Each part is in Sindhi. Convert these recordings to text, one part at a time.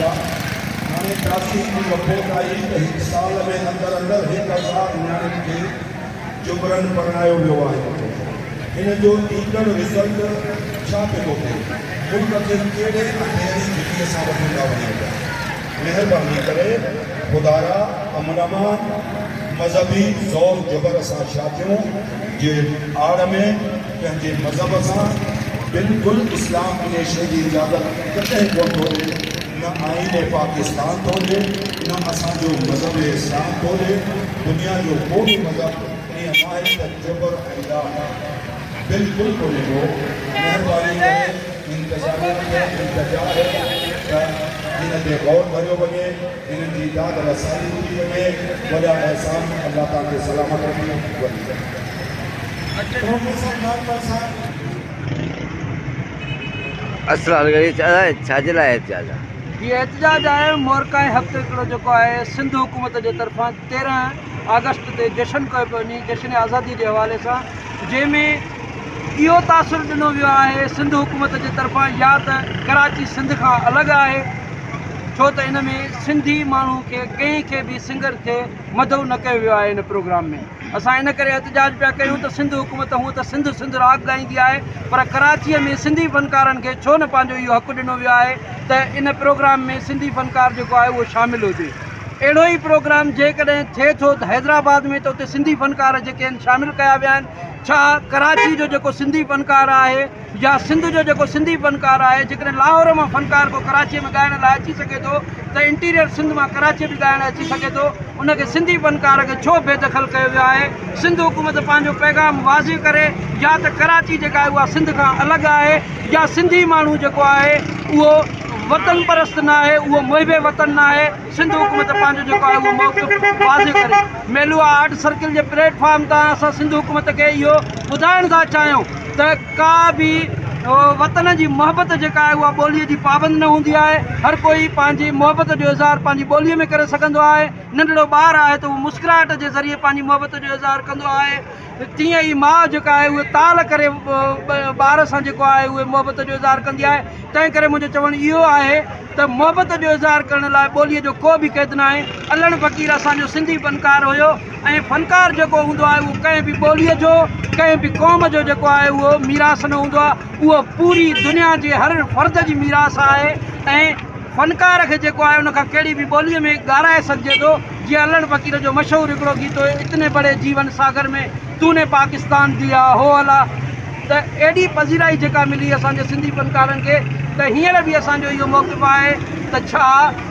ويا. هاڻي تازي هڪ رپورٽ آئي ته هڪ سال ۾ اندر اندر 1000 نياڻين کي جبرن پرڻايو ويو آهي. هن جو ايندڙ رزلٽ ڇا پيو ٿو ٿئي؟ ملڪ کي ڪهڙي انڌيري گهٽيء سان وٺندا وڃو پيا؟ مهرباني ڪري خدارا امن امان، مذهبي زور جبر سان شاديون جي آڙ ۾ پنهنجي مذهب سان بلڪل اسلام انهي شيء جي اجازت ڪڏهن ڪونه ٿو ڏي، نه آئين پاڪستان ٿو ڏي، نه اسان جو مذهب اسلام ٿو ڏي، دنيا جو ڪو به مذهب ائين ناهي ته جبر ۽ ڏاڍ بلڪل ڪونهي ڪو، مهرباني ڪري انتظاميا کي التجا آهي ته ان تي غور ڪريو وڃي، انهن جي داد رسائي ڪئي وڃي، وڏا احسان الله توهان کي سلامت رکي. وڏي. پروفيسر نارمل صاحب. اسرار غريب ڇا جي لاء احتجاج آ؟ هي احتجاج آهي مورڪا ۽ هفتو هڪڙو جيڪو آهي سنڌ حڪومت جي طرفان 13 آگسٽ تي جشن ڪيو پيو وڃي جشن آزادي جي حوالي سان جنهن ۾ اهو تاثر ڏنو ويو آهي سنڌ حڪومت جي طرفان يا ته ڪراچي سنڌ کان الڳ آهي ڇو ته ان ۾ سنڌي ماڻهو کي ڪنهن کي به سنگر کي مدعو نه ڪيو ويو آهي ان پروگرام ۾ اسان ان ڪري احتجاج پيا ڪيون ته سنڌ حڪومت هونء ته سنڌ سنڌ راڳ ڳائيندي آهي پر ڪراچيء ۾ سنڌي فنڪارن کي ڇو نه پنهنجو اهو حق ڏنو ويو آهي ته ان پروگرام ۾ سنڌي فنڪار جيڪو آهي اهو شامل هجي اهڙو ئي پروگرام جيڪڏهن ٿئي ٿو ته حيدرآباد ۾ ته اتي سنڌي فنڪار جيڪي آهن شامل ڪيا ويا آهن ڇا ڪراچي جو جيڪو سنڌي فنڪار آهي يا سنڌ جو جيڪو سنڌي فنڪار آهي جيڪڏهن لاهور مان فنڪار ڪو ڪراچي ۾ ڳائڻ لاء اچي سگهي ٿو ته انٽيريئر سنڌ مان ڪراچي به ڳائڻ اچي سگهي ٿو ان کي سنڌي فنڪار کي ڇو بي دخل ڪيو ويو آهي سنڌ حڪومت پنهنجو پيغام واضح ڪري يا ته ڪراچي جيڪا آهي اها سنڌ کان الڳ آهي يا سنڌي ماڻهو جيڪو آهي اهو وطن پرست ناهي اهو محب وطن ناهي سنڌ حڪومت پنهنجو جيڪو آهي اهو موقف واضح ڪري ميلوها آرٽ سرڪل جي پليٽ فارم تان اسان سنڌ حڪومت کي اهو ٻڌائڻ ٿا چاهيون ته ڪا به وطن جي محبت جيڪا آهي اها ٻولي جي پابند نه هوندي آهي هر ڪوئي پنهنجي محبت جو اظهار پنهنجي ٻولي ۾ ڪري سگهندو آهي ننڍڙو ٻار آهي ته اهو مسڪراهٽ جي ذريعي پنهنجي محبت جو اظهار ڪندو آهي تيئن ئي ماء جيڪا آهي اهي تال ڪري ٻار سان جيڪو آهي اهي محبت جو اظهار ڪندي آهي تنهن ڪري منهنجو چوڻ اهو آهي ته محبت جو اظهار ڪرڻ لاء ٻوليء جو ڪو به قيد ناهي علڻ فقير اسان جو سنڌي فنڪار هيو ۽ فنڪار جيڪو هوندو آهي اهو ڪنهن به ٻوليء جو ڪنهن به قوم جو جيڪو آهي اهو ميراث نه هوندو آهي اهو پوري دنيا جي هر فرد جي ميراث آهي ۽ فنڪار کي جيڪو آهي ان کان ڪهڙي به ٻوليء ۾ ڳارائي سگهجي ٿو، جيئن علڻ فقير جو مشهور هڪڙو گيت هيو اتني بڙي جيون ساگر ۾ تو ني پاڪستان ديا هو الا ته ايڏي پذيرائي جيڪا ملي اسان جي سنڌي فنڪارن کي ته هينئر به اسان جو اهو موقف آهي ته ڇا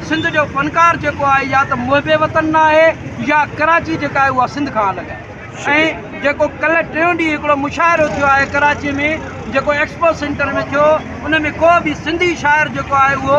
سنڌ جو فنڪار جيڪو آهي يا ته محب وطن ناهي يا ڪراچي جيڪا آهي اها سنڌ کان الڳ آهي. ۽ جيڪو ڪلهه ٽيون ڏينهن هڪڙو مشاعرو ٿيو آهي ڪراچي ۾ جيڪو ايڪسپو سينٽر ۾ ٿيو ان ۾ ڪو به سنڌي شاعر جيڪو آهي اهو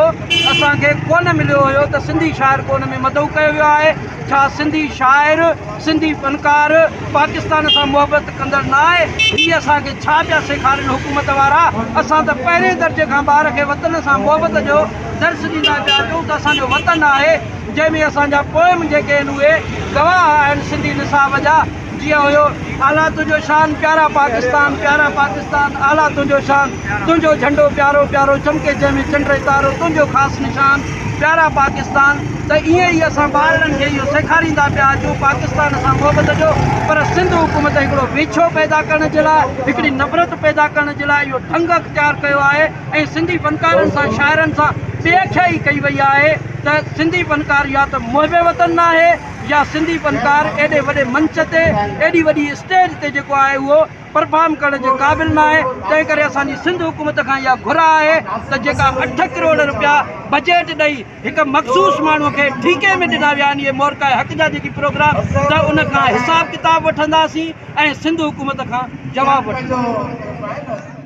اسان کي ڪونه مليو هيو ته سنڌي شاعر ڪو ان ۾ مدعو ڪيو ويو آهي ڇا سنڌي شاعر سنڌي فنڪار پاڪستان سان محبت ڪندڙ نه آهي هي اسان کي ڇا پيا سيکارين حڪومت وارا اسان ته پهرين درجي کان ٻار کي وطن سان محبت جو درس ڏيندا پيا اچون ته اسان جو وطن آهي جنهن ۾ اسان جا پوئم جيڪي آهن اهي گواهه آهن سنڌي نصاب جا جيئن هيو اعليٰ تنهنجو شان پيارا پاڪستان پيارا پاڪستان اعليٰ تنهنجو شان تنهنجو جهنڊو پيارو پيارو چمڪي جنهن ۾ چنڊ ۽ تارو تنهنجو خاص نشان پيارا پاڪستان ته ائين ئي اسان ٻارڙن کي اهو سيکاريندا پيا اچون پاڪستان سان محبت جو پر سنڌ حڪومت هڪڙو ويڇو پيدا ڪرڻ جي لاء هڪڙي نفرت پيدا ڪرڻ جي لاء اهو ڍنگ اختيار ڪيو آهي ۽ سنڌي فنڪارن سان شاعرن سان بي اکيائي ڪئي وئي آهي ته سنڌي فنڪار يا ته محب وطن ناهي يا سنڌي فنڪار ايڏي وڏي منچ تي ايڏي وڏي اسٽيج تي جيڪو آهي اهو پرفارم ڪرڻ جي قابل ناهي تنهن ڪري اسان جي سنڌ حڪومت کان اها گهر آهي ته جيڪا 8 ڪروڙ رپيا بجيٽ ڏئي هڪ مخصوص ماڻهو کي ٺيڪي ۾ ڏنا ويا آهن اهي مورڪا حق جا جيڪي پروگرام ته ان کان حساب ڪتاب وٺنداسين ۽ سنڌ حڪومت کان جواب وٺنداسين.